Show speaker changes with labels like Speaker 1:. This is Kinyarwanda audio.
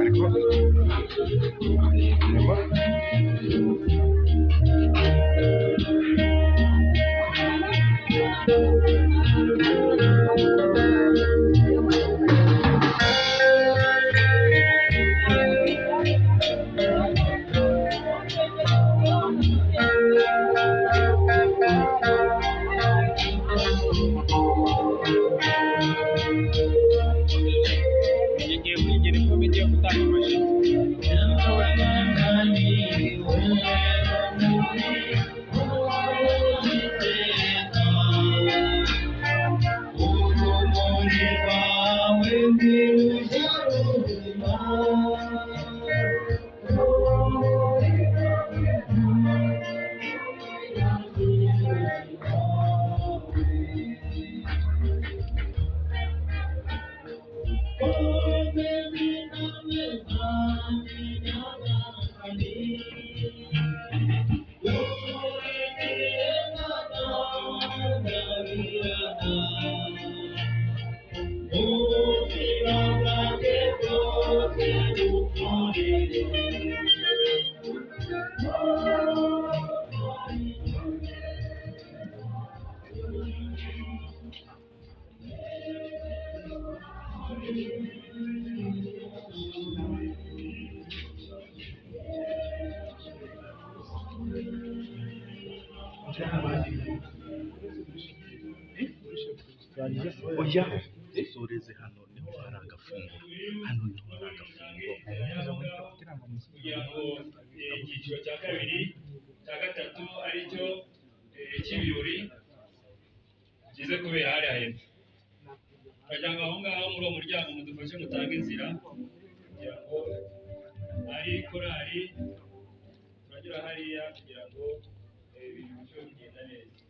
Speaker 1: Ariko inyuma.
Speaker 2: Ngiye kwigera ko bigiye gutanga amashyi.
Speaker 3: Oya, usoreze hano niho hari agafunguro, hano niho hari agafunguro.
Speaker 2: Kugira ngo icyiciro cya kabiri, cya gatatu aricyo cy'ibirori kize kubera hariya hepfo. Turagira ngo aho ngaho muri uwo muryango mudufashe mutange inzira kugira ngo ari korali turagera hariya kugira ngo ibintu birusheho kugenda neza.